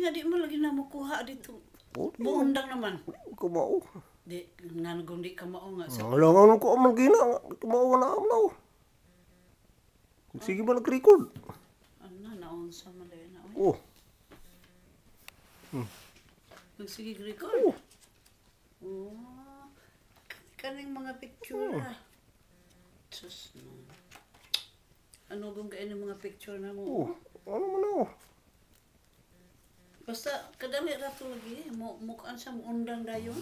nga di mo lagi na makuha dito. Oh, di Muundang naman. ko mao. Di, nga kung di ka mao nga. Sa, Wala nga nung ko man gina, mao na am na. Sige ba nag-record? Ano na, naunsa man dahil na. Oy. Oh, Nagsige record. Oh. Oh. Kaning mga picture ah. Sus, no. Ano kung kayo ng mga picture na mo? Oh, ano man na oh. Basta kadali ra to lagi eh. Mo mukaan sa muundang dayon.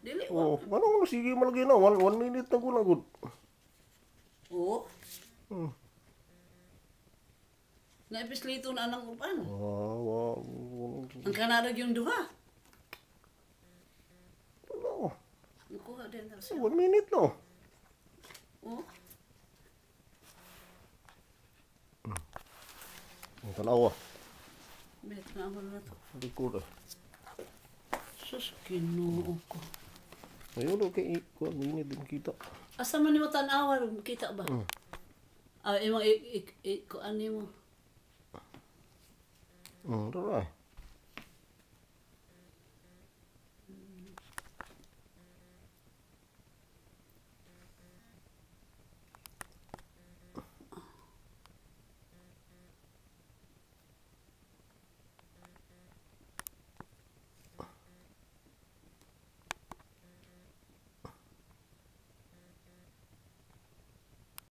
Dili wa. Oh, ano man sige man lagi na, one minute na ko na gud. Oo. Naipislito na anang upan. Ah, wa. Ang kanarag yung duha. Ano? Nakuha din na siya. 1 minute no. Oh. Ang tanawa. Bet na ako na to. Record ah. Sus, Ginoo ko. Ayun, okay, ko minute din kita. Asa man nimo tan-awa ron, kita ba? Ah, imong i, i, i, kuan nimo. Dara.